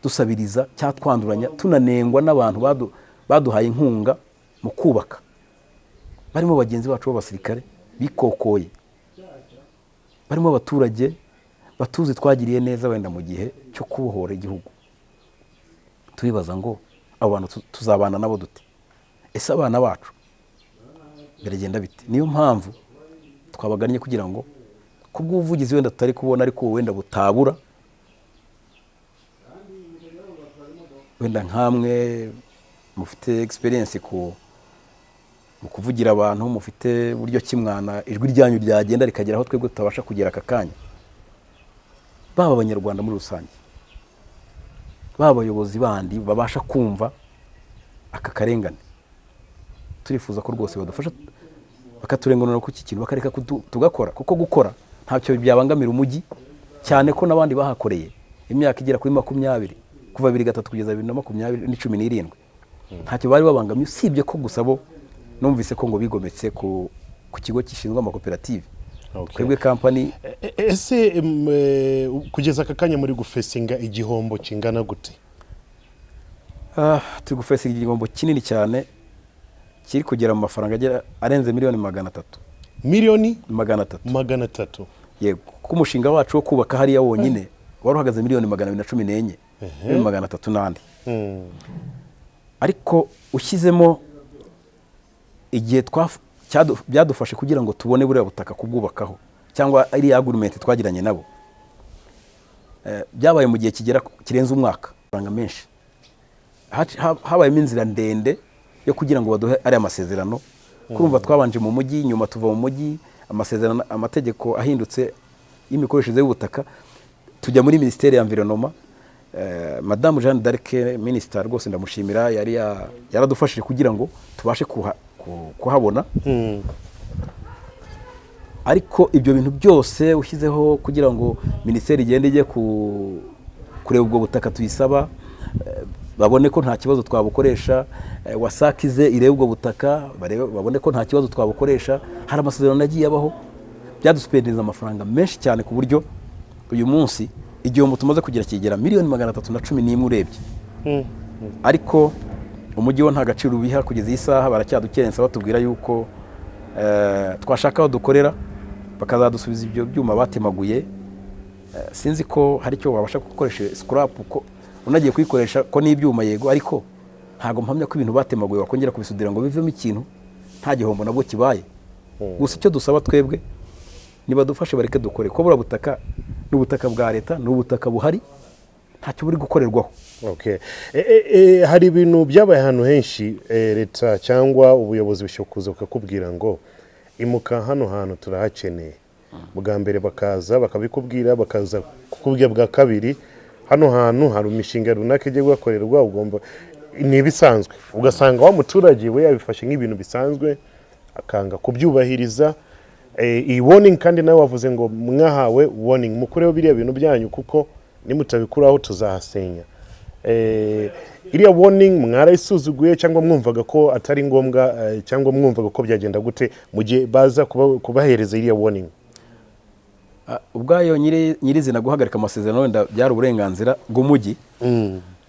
dusabiriza cyangwa twanduranya, tunanengwa n'abantu baduhaye inkunga mu kubaka, barimo bagenzi bacu b'abasirikare bikokoye, barimo abaturage batuzi twagiriye neza wenda mu gihe cyo kubohora igihugu. Turibaza ngo abo bantu tuzabana nabo dute? Ese abana bacu biragenda bite? Niyo mpamvu twabagannye kugira ngo kubw'ubuvugizi wenda tutari kubona, ariko wenda butabura, wenda nkamwe mufite experience mu kuvugira abantu, mufite uburyo kimwana ijwi ryanyu ryagenda rikagera aho twebwe tutabasha kugera aka kanya, baba Abanyarwanda muri rusange, baba abayobozi bandi babasha kumva aka karengane, turifuza ko rwose badufasha bakaturenganura ku iki kintu, bakareka tugakora, kuko gukora ntacyo byabangamira umujyi, cyane ko n'abandi bahakoreye imyaka igera kuri 20, kuva 2003 kugeza 2020 n'17, ntacyo bari babangamiye, usibye ko gusa bo numvise ko ngo bigometse ku kigo gishinzwe amakoperative. Twebwe kampani Ese kugeza aka kanya muri gufacinga igihombo kingana gute? Turi gufacinga igihombo kinini cyane kiri kugera mu mafaranga agera arenze miliyoni 300. Miliyoni 300. 300? Yego, kuko umushinga wacu wo kubaka hariya wonyine wari uhagaze miliyoni 214, miliyoni 300 n'andi. Ariko ushyizemo igihe byadufashe kugira ngo tubone buriya butaka kubwubakaho, cyangwa iriya agreement twagiranye nabo, byabaye mu gihe kigera kirenze umwaka, amafaranga menshi. Habayemo inzira ndende yo kugira ngo baduhe ariya masezerano. Kurumva twabanje mu mujyi, nyuma tuva mu mujyi, amasezerano, amategeko ahindutse y'imikoreshereze y'ubutaka, tujya muri Minisiteri ya Environnement. Madamu Jeanne d'Arc, minisita, rwose ndamushimira, yari yaradufashije kugira ngo tubashe kuhabona. Ariko ibyo bintu byose ushyizeho kugira ngo minisiteri igende ijye kureba ubwo butaka tuyisaba, babone ko nta kibazo twabukoresha, WASAC ize irebe ubwo butaka, babone ko nta kibazo twabukoresha. Hari amasezerano agiye abaho, byadusipendeza amafaranga menshi cyane, ku buryo uyu munsi igihombo tumaze kugira kigera miliyoni 311 urebye. Ariko umujyi wo nta gaciro ubiha. Kugeza iyi saha baracyadukerensa, batubwira yuko twashaka aho dukorera bakazadusubiza ibyo byuma batemaguye. Sinzi ko hari icyo wabasha gukoresha scrap, ko unagiye kuyikoresha ko n'ibyuma, yego, ariko ntabwo mpamya ko ibintu batemaguye wakongera kubisudira ngo bivemo ikintu nta gihombo nabwo kibaye. Gusa icyo dusaba twebwe, nibadufashe bareke dukore, ko buriya butaka ni ubutaka bwa leta, ni ubutaka buhari, ntacyo buri gukorerwaho. Okay. Hari ibintu byabaye ahantu henshi, leta cyangwa ubuyobozi bushobora kuza bukakubwira ngo imuka hano hantu turahakeneye. Bwa mbere bakaza bakabikubwira, bakaza kukubwira bwa kabiri, hano hantu hari imishinga runaka igiye guhakorerwa, ugomba, ni ibisanzwe. Ugasanga wa muturage we yabifashe nk'ibintu bisanzwe, akanga kubyubahiriza. Iyi warning kandi nawe wavuze ngo mwahawe warning, mukureho biriya bintu byanyu kuko nimutabikuraho tuzahasenya. Iriya warning mwarayisuzuguye cyangwa mwumvaga ko atari ngombwa, cyangwa mwumvaga ko byagenda gute mu gihe baza kubahereza iriya warning? Ubwayo nyirizina guhagarika amasezerano wenda byari uburenganzira bw'umujyi,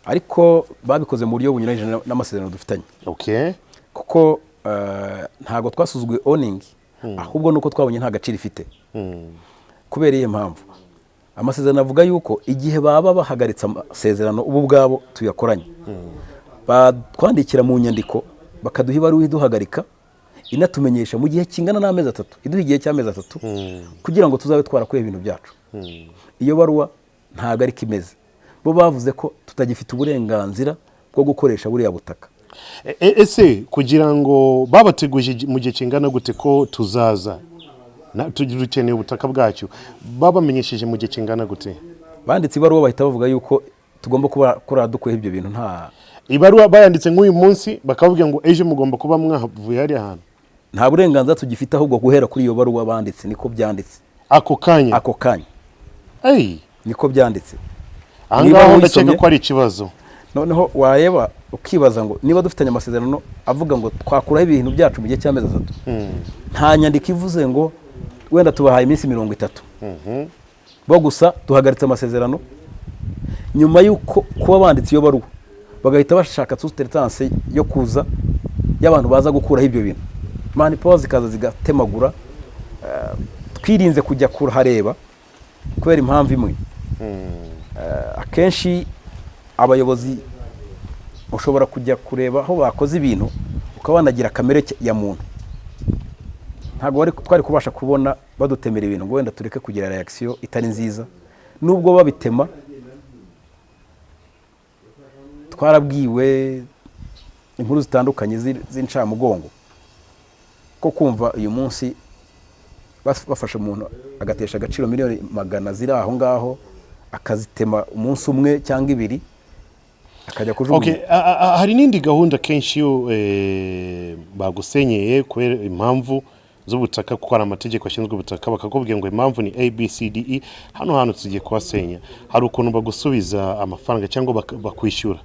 ariko babikoze mu buryo bunyuranyije n'amasezerano dufitanye, kuko ntabwo twasuzuguye warning, ahubwo nuko twabonye nta gaciro ifite. Kubera iyo mpamvu, amasezerano avuga yuko igihe baba bahagaritse amasezerano ubu ubwabo tuyakoranye, batwandikira mu nyandiko, bakaduha ibaruwa iduhagarika, inatumenyesha mu gihe kingana n'amezi 3, iduha igihe cy'amezi 3 kugira ngo tuzabe twarakuye ibintu byacu. Iyo baruwa ntabwo ariko imeze. Bo bavuze ko tutagifite uburenganzira bwo gukoresha buriya butaka. Ese kugira ngo babateguje mu gihe kingana gute ko tuzaza dukeneye ubutaka bwacyo, babamenyesheje mu gihe kingana gute? Banditse ibaruwa bahita bavuga yuko tugomba kuba kurara dukuyeho ibyo bintu nta Ibaruwa bayanditse nk'uyu munsi, bakababwira ngo ejo mugomba kuba mwavuye hariya hantu? Nta burenganzira tugifite, ahubwo guhera kuri iyo baruwa banditse niko byanditse. Ako kanya? Ako kanya. Ey. Niko byanditse. Aha Niba ngaho ndakeka wisomye- ko ari ikibazo. Noneho wareba ukibaza ngo niba dufitanye amasezerano avuga ngo twakuraho ibintu byacu mu gihe cy'amezi 3, nta nyandiko ivuze ngo wenda tubahaye iminsi 30, bo gusa duhagaritse amasezerano nyuma y'uko kuba banditse iyo baruwa, bagahita bashaka sous-traitance yo kuza y'abantu baza gukuraho ibyo bintu, manpower zikaza zigatemagura. Twirinze kujya kuhareba kubera impamvu imwe. Akenshi abayobozi ushobora kujya kureba aho bakoze ibintu, ukaba wanagira kamere ya muntu. Ntabwo twari kubasha kubona badutemera ibintu ngo wenda tureke kugira reaction itari nziza. Nubwo babitema, twarabwiwe inkuru zitandukanye z'incamugongo, ko kumva uyu munsi bafashe umuntu agatesha agaciro miliyoni magana ziri aho ngaho, akazitema umunsi umwe cyangwa ibiri, akajya kujugunya. Okay, hari n'indi gahunda kenshi iyo bagusenyeye kubera impamvu z'ubutaka, kuko hari amategeko ashinzwe ubutaka, bakakubwira ngo impamvu ni A B C D E, hano hantu tugiye kuhasenya, hari ukuntu bagusubiza amafaranga cyangwa bakwishyura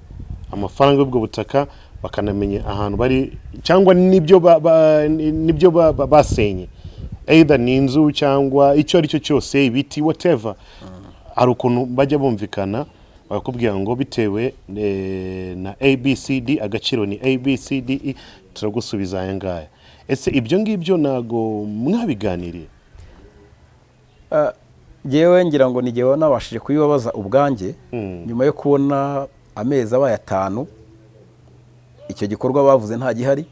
amafaranga y'ubwo butaka, bakanamenya ahantu bari cyangwa n'ibyo basenye, either ni inzu cyangwa icyo ari cyo cyose, ibiti, whatever. Hari ukuntu bajya bumvikana bakakubwira ngo bitewe na ABCD, agaciro ni ABCDE, turagusubiza aya ngaya. Ese ibyo ngibyo ntago mwabiganiriye? Njyewe ngira ngo ni jyewe nabashije kubibabaza ubwanjye nyuma yo kubona amezi abaye 5 icyo gikorwa bavuze nta gihari,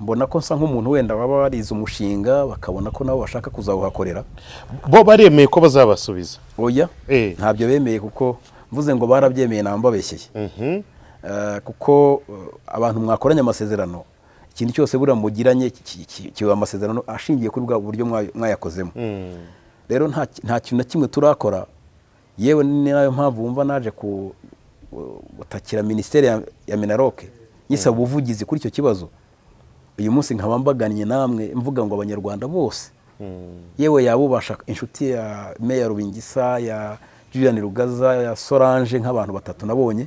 mbona ko nsa nk'umuntu wenda waba warize umushinga, bakabona ko nabo bashaka kuzawuhakorera. Bo baremeye ko bazabasubiza? Oya. Ntabyo bemeye, kuko mvuze ngo barabyemeye naba mbabeshyeye. Kuko abantu mwakoranye amasezerano, ikintu cyose buriya mugiranye kiba amasezerano ashingiye kuri bwa buryo mwayakozemo. Rero nta kintu na kimwe turakora. Yewe, ni nayo mpamvu wumva naje gutakira minisiteri ya MINALOC nyisaba ubuvugizi kuri icyo kibazo. Uyu munsi nkaba mbagannye namwe mvuga ngo Abanyarwanda bose, yewe yaba ubasha inshuti ya Meya Rubingisa, ya Julian Rugaza, ya Solange, nk'abantu batatu nabonye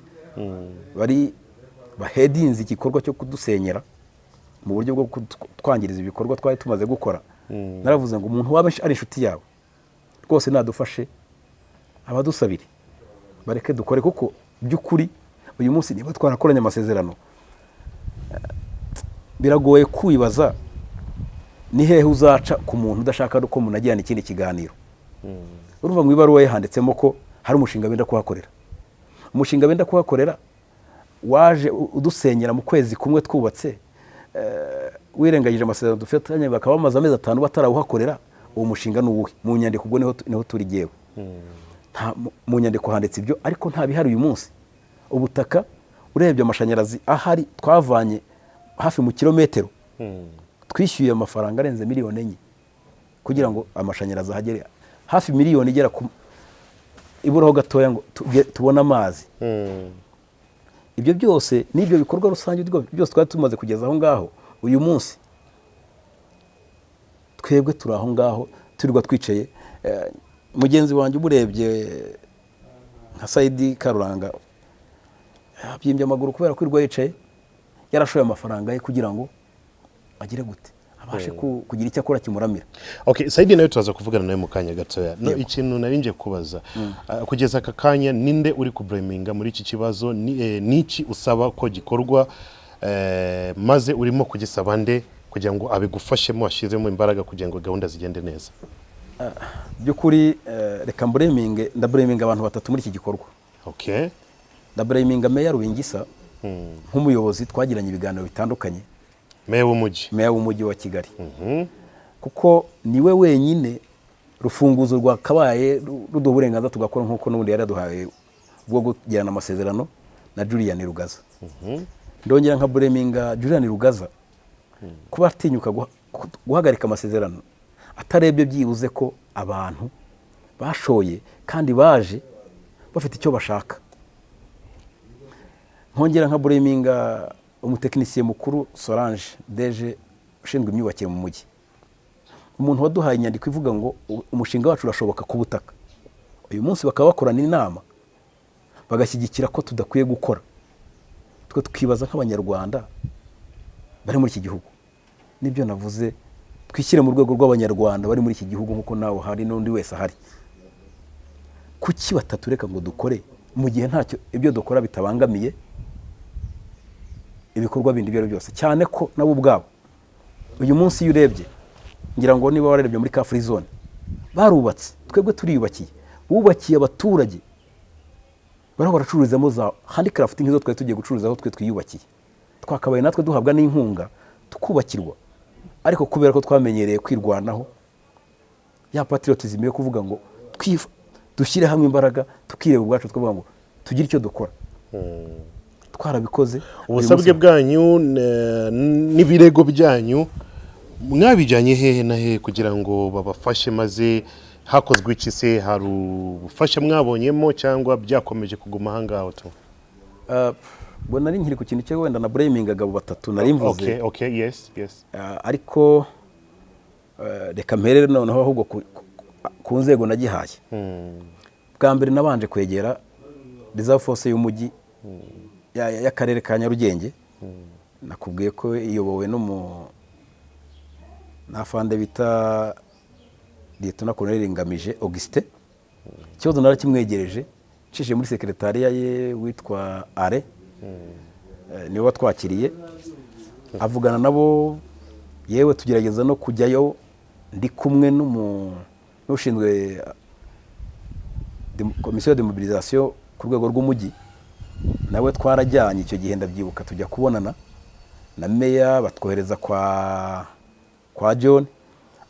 bari bahedinze igikorwa cyo kudusenyera mu buryo bwo kutwangiriza ibikorwa twari tumaze gukora. Naravuze ngo umuntu waba ari inshuti yawe rwose nadufashe, abadusabire bareke dukore, kuko by'ukuri uyu munsi niba twarakoranye amasezerano, biragoye kwibaza ni hehe uzaca ku muntu udashaka ko munagirana ikindi kiganiro. Urumva mu ibaruwa ye handitsemo ko hari umushinga benda kuhakorera. Umushinga benda kuhakorera waje udusenyera mu kwezi kumwe twubatse, wirengagije amasezerano dufitanye, bakaba bamaze amezi 5 batarawuhakorera. Uwo mushinga ni uwuhe mu nyandiko? Ubwo niho turi. Jyewe mu nyandiko handitse ibyo, ariko nta bihari uyu munsi. Ubutaka urebye, amashanyarazi ahari twavanye hafi mu kilometero, twishyuye amafaranga arenze miliyoni 4 kugira ngo amashanyarazi ahagere, hafi miliyoni igera ku iburaho gatoya ngo tubone amazi. Ibyo byose n'ibyo bikorwa rusange byose twari tumaze kugeza aho ngaho, uyu munsi twebwe turi aho ngaho turirwa twicaye. Mugenzi wanjye umurebye nka Sayidi Karuranga yabyimbye amaguru kubera kwirirwa yicaye, yarashoye amafaranga ye kugira ngo agire gute, abashe kugira icyo akora kimuramira. Okay, Saidi nawe turaza kuvugana nawe mu kanya gatoya. No, ikintu nari ngiye kubaza, kugeza aka kanya ninde uri kublaminga muri iki kibazo? Ni niki usaba ko gikorwa, maze urimo kugisaba nde kugira ngo abigufashemo, ashyizemo imbaraga kugira ngo gahunda zigende neza? By'ukuri, reka mblaminge, ndablaminga abantu batatu muri iki gikorwa. Ndablaminga Meya Rubingisa nk'umuyobozi twagiranye ibiganiro bitandukanye. Meya w'umujyi. Meya w'Umujyi wa Kigali, kuko niwe wenyine rufunguzo rwakabaye ruduha uburenganzira tugakora nk'uko n'ubundi yari yaduhaye bwo kugirana amasezerano na Julian Rugaza. Ndongera nka blaminga Julian Rugaza kuba atinyuka guhagarika amasezerano atarebye byibuze ko abantu bashoye kandi baje bafite icyo bashaka. Nkongera nka blaminga umutekinisiye mukuru Solange, DG ushinzwe imyubakire mu mujyi, umuntu waduhaye inyandiko ivuga ngo umushinga wacu urashoboka ku butaka. Uyu munsi bakaba bakorana inama bagashyigikira ko tudakwiye gukora. Twe tukibaza nk'Abanyarwanda bari muri iki gihugu, nibyo navuze, twishyire mu rwego rw'Abanyarwanda bari muri iki gihugu nk'uko nawe hari n'undi wese ahari. Kuki batatureka ngo dukore mu gihe ntacyo ibyo dukora bitabangamiye ibikorwa bindi ibyo ari byo byose? Cyane ko nabo ubwabo uyu munsi iyo urebye, ngira ngo niba wararebye muri ka free zone, barubatse, twebwe turiyubakiye, bubakiye abaturage bariho baracururizamo za handicraft nk'izo twari tugiye gucuruzaho twe twiyubakiye. Twakabaye natwe duhabwa n'inkunga, tukubakirwa, ariko kubera ko twamenyereye kwirwanaho, ya patriotism yo kuvuga ngo dushyire hamwe imbaraga, tukireba ubwacu, tukavuga ngo tugire icyo dukora, twarabikoze. Ubusabwe bwanyu n'ibirego byanyu mwabijyanye hehe na hehe kugira ngo babafashe? Maze hakozwe iki se? Hari ubufasha mwabonyemo cyangwa byakomeje kuguma aha ngaho tu? Ubwo nari nkiri ku kintu cyo wenda na blamingaga abo batatu nari mvuze. Okay, yes. Ariko reka mperere noneho ahubwo ku nzego nagihaye. Bwa mbere nabanje kwegera reserve force y'umujyi y'akarere ka Nyarugenge. Nakubwiye ko iyobowe n'umu n'afande bita Lieutenant Colonel Ngamije Augustin. Ikibazo narakimwegereje nshishije muri sekretariya ye witwa Are, niwe watwakiriye, avugana nabo. Yewe, tugerageza no kujyayo ndi kumwe n'ushinzwe komisiyo de mobilisation ku rwego rw'umujyi, nawe twarajyanye icyo gihe, ndabyibuka, tujya kubonana na meya, batwohereza kwa John,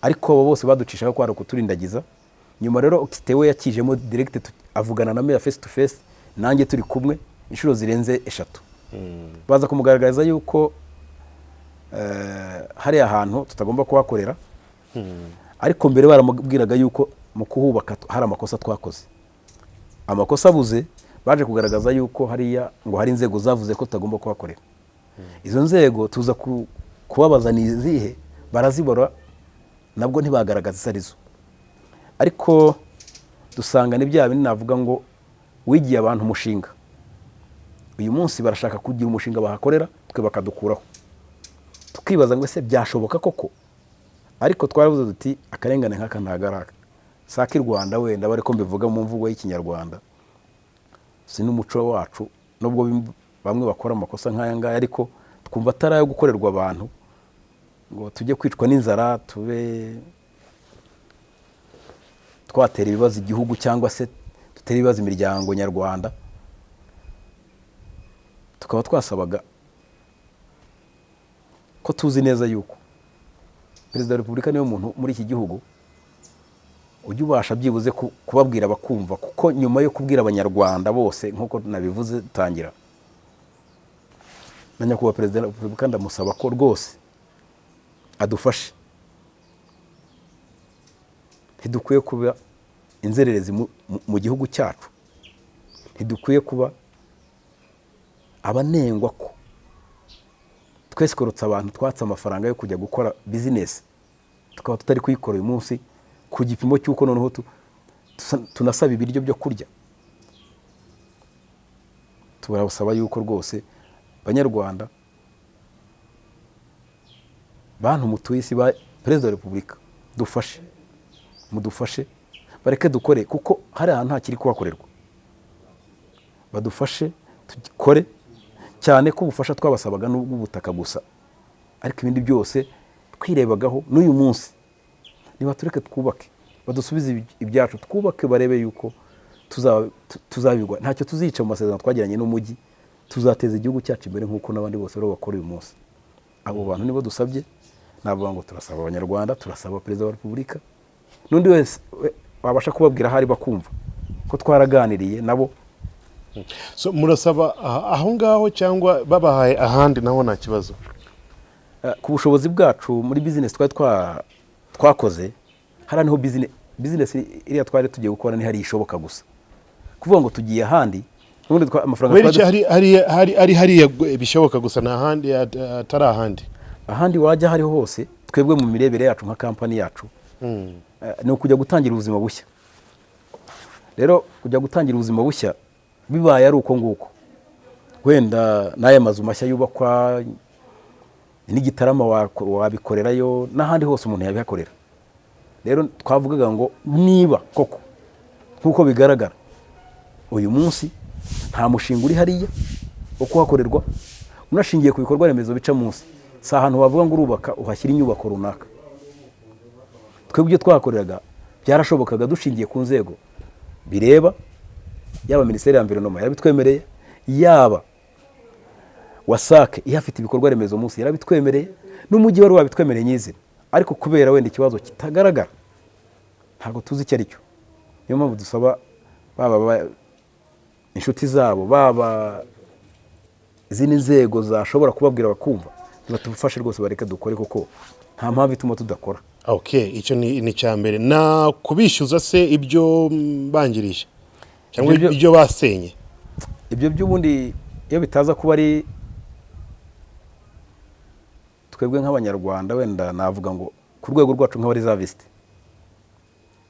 ariko abo bose baducishaho kwari ukuturindagiza. Nyuma rero Augustin we yakijemo direct, avugana na meya face to face, nanjye turi kumwe, inshuro zirenze eshatu. Baza kumugaragariza yuko hariya hantu tutagomba kuhakorera, ariko mbere baramubwiraga yuko mu kuhubaka hari amakosa twakoze. Amakosa abuze, baje kugaragaza yuko hariya ngo hari inzego zavuze ko tutagomba kuhakorera. Izo nzego tuza kubabaza ni izihe, barazibura, nabwo ntibagaragaza izo arizo. Ariko dusanga ni bya bindi navuga ngo wigiye abantu umushinga. Uyu munsi barashaka kugira umushinga bahakorera, twe bakadukuraho. Tukibaza ngo ese byashoboka koko? Ariko twaravuze duti akarengane nk'aka ntagaraka si ak'i Rwanda, wenda bari ko mbivuga mu mvugo y'Ikinyarwanda, si n'umuco wacu, nubwo bamwe bakora amakosa nk'aya ngaya, ariko twumva atari ayo gukorerwa abantu ngo tujye kwicwa n'inzara, tube twatera ibibazo igihugu cyangwa se dutere ibibazo imiryango nyarwanda. Tukaba twasabaga ko tuzi neza yuko Perezida wa Repubulika niwe muntu muri iki gihugu ujya ubasha byibuze kubabwira bakumva, kuko nyuma yo kubwira Abanyarwanda bose nk'uko nabivuze dutangira, na Nyakubahwa Perezida wa Repubulika ndamusaba ko rwose adufashe. Ntidukwiye kuba inzererezi mu gihugu cyacu, ntidukwiye kuba abanengwa ko twesikorotse abantu, twatse amafaranga yo kujya gukora bizinesi, tukaba tutari kuyikora uyu munsi ku gipimo cy'uko noneho tunasaba ibiryo byo kurya. Turabasaba yuko rwose, Banyarwanda, bantu mutuye isi, ba Perezida wa Repubulika, dufashe, mudufashe bareke dukore, kuko hari ahantu ntakiri kuhakorerwa. Badufashe tugikore, cyane ko ubufasha twabasabaga n'ubw'ubutaka gusa, ariko ibindi byose twirebagaho. N'uyu munsi nibatureke twubake, badusubize ibyacu twubake, barebe yuko tuzabigwa. Ntacyo tuzica mu masezerano twagiranye n'umujyi. Tuzateza igihugu cyacu imbere nk'uko n'abandi bose bariho bakora uyu munsi. Abo bantu nibo dusabye. Navuga ngo turasaba Abanyarwanda, turasaba Perezida wa Repubulika n'undi wese wabasha kubabwira ahari bakumva ko twaraganiriye nabo. So murasaba aho ngaho cyangwa babahaye ahandi naho nta kibazo? Ku bushobozi bwacu muri bizinesi twari twakoze, hariya niho bizinesi iriya twari tugiye gukora, ni hariya ishoboka gusa. Kuvuga ngo tugiye ahandi, n'ubundi amafaranga Kubera twari iki hari hariya bishoboka gusa, nta handi atari ahandi? Ahandi wajya hariho hose, twebwe mu mirebere yacu nka kampani yacu, ni ukujya gutangira ubuzima bushya. Rero kujya gutangira ubuzima bushya bibaye ari uko nguko. Wenda n'aya mazu mashya yubakwa n'igitarama wabikorerayo, n'ahandi hose umuntu yabihakorera. Rero twavugaga ngo niba koko nk'uko bigaragara uyu munsi nta mushinga uri hariya wo kuhakorerwa, unashingiye ku bikorwa remezo bica munsi, si ahantu wavuga ngo urubaka uhashyira inyubako runaka. Twebwe ibyo twahakoreraga byarashobokaga dushingiye ku nzego bireba, yaba Minisiteri ya Environnement yarabitwemereye, yaba WASAC ihafite ibikorwa remezo munsi yarabitwemereye, n'umujyi wari wabitwemereye nyizina. Ariko kubera wenda ikibazo kitagaragara, ntabwo tuzi icyo ari cyo, niyo mpamvu dusaba baba inshuti zabo, baba izindi nzego zashobora kubabwira bakumva, nibatufashe rwose bareke dukore, kuko nta mpamvu ituma tudakora. Okay, icyo ni icya mbere. Na kubishyuza se ibyo bangirije cyangwa ibyo basenye? Ibyo by'ubundi iyo bitaza kuba ari twebwe nk'Abanyarwanda, wenda navuga ngo ku rwego rwacu nk'abareserviste,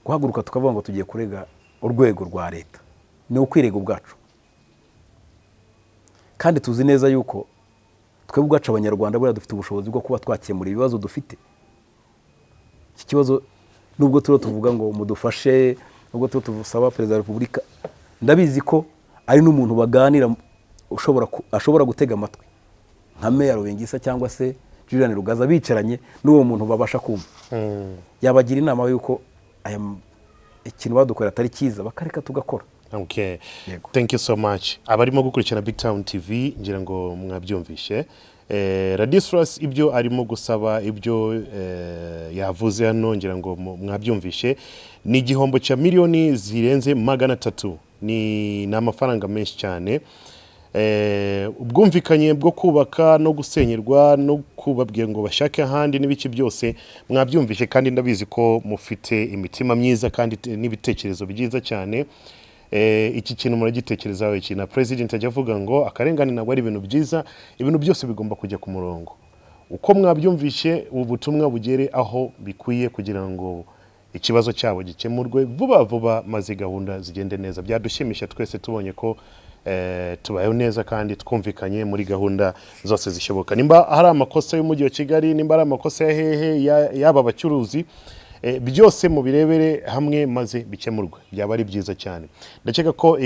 guhaguruka tukavuga ngo tugiye kurega urwego rwa leta ni ukwirega ubwacu. Kandi tuzi neza yuko twebwe ubwacu Abanyarwanda buriya dufite ubushobozi bwo kuba twakemura ibibazo dufite. Iki kibazo, nubwo turiho tuvuga ngo mudufashe, nubwo turiho tubusaba Perezida wa Repubulika, ndabizi ko ari n'umuntu baganira ashobora gutega amatwi, nka Meya Rubingisa cyangwa se Julian Rugaza bicaranye n'uwo muntu babasha kumva, yabagira inama y'uko ikintu badukorera atari cyiza, bakareka tugakora. Okay. Yego. Thank you so much. Abarimo gukurikirana Big Town TV, ngira ngo mwabyumvishe. Ladislas ibyo arimo gusaba, ibyo yavuze hano, ngira ngo mwabyumvishe. Ni igihombo cya miliyoni zirenze 300. Ni amafaranga menshi cyane. Ubwumvikanye bwo kubaka no gusenyerwa no kubabwira ngo bashake ahandi n'ibiki byose mwabyumvishe, kandi ndabizi ko mufite imitima myiza kandi n'ibitekerezo byiza cyane. Iki kintu muragitekerezaho iki? Na President ajya avuga ngo akarengane ntabwo ari ibintu byiza, ibintu byose bigomba kujya ku murongo. Uko mwabyumvishe, ubu butumwa bugere aho bikwiye kugira ngo ikibazo cyabo gikemurwe vuba vuba, maze gahunda zigende neza. Byadushimisha twese tubonye ko tubayeho neza kandi twumvikanye muri gahunda zose zishoboka. Nimba hari amakosa y'Umujyi wa Kigali, nimba ari amakosa ya hehe, y'aba bacuruzi, byose mubirebere hamwe maze bikemurwe, byaba ari byiza cyane. Ndakeka ko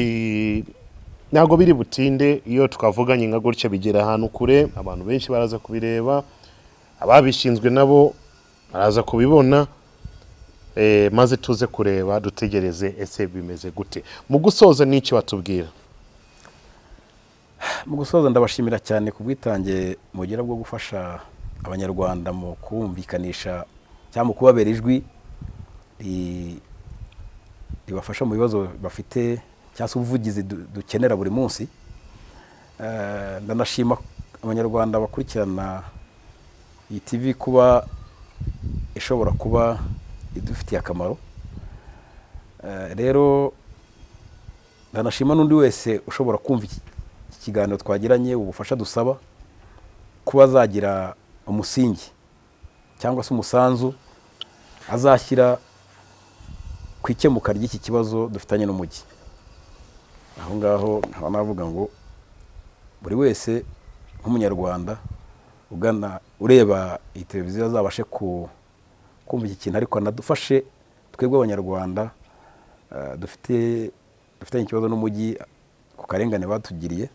ntabwo biri butinde. Iyo twavuganye nka gutya bigera ahantu kure, abantu benshi baraza kubireba, ababishinzwe nabo baraza kubibona, maze tuze kureba, dutegereze ese bimeze gute. Mu gusoza, n'icyo watubwira? Mu gusoza, ndabashimira cyane ku bwitange mugira bwo gufasha Abanyarwanda mu kumvikanisha cyangwa mu kubabera ijwi ribafasha mu bibazo bafite cyangwa se ubuvugizi dukenera buri munsi. Ndanashima Abanyarwanda bakurikirana iyi TV kuba ishobora kuba idufitiye akamaro. Rero ndanashima n'undi wese ushobora kumva iki kiganiro twagiranye, ubufasha dusaba kuba azagira umusingi cyangwa se umusanzu azashyira ku ikemuka ry'iki kibazo dufitanye n'umujyi. Aho ngaho nkaba navuga ngo buri wese nk'Umunyarwanda ugana ureba iyi televiziyo azabashe kumva iki kintu, ariko anadufashe twebwe Abanyarwanda dufitanye ikibazo n'umujyi ku karengane batugiriye,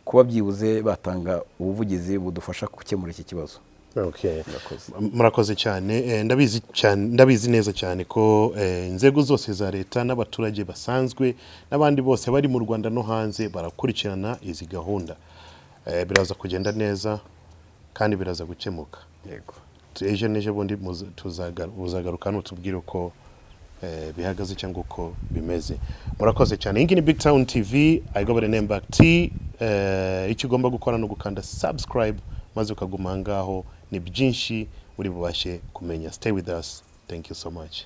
kuba byibuze batanga ubuvugizi budufasha gukemura iki kibazo. Okay. Murakoze. Murakoze cyane. Ndabizi cyane, ndabizi neza cyane ko inzego zose za leta n'abaturage basanzwe n'abandi bose bari mu Rwanda no hanze barakurikirana izi gahunda. Biraza kugenda neza kandi biraza gukemuka. Yego. Ejo n'ejo bundi uzagaruka hano tubwire uko bihagaze cyangwa uko bimeze. Murakoze cyane. Iyi ngiyi ni Big Town TV. I go by the name Back T. Icyo ugomba gukora ni ugukanda subscribe maze ukaguma aho ngaho, ni byinshi uri bubashe kumenya. Stay with us. Thank you so much.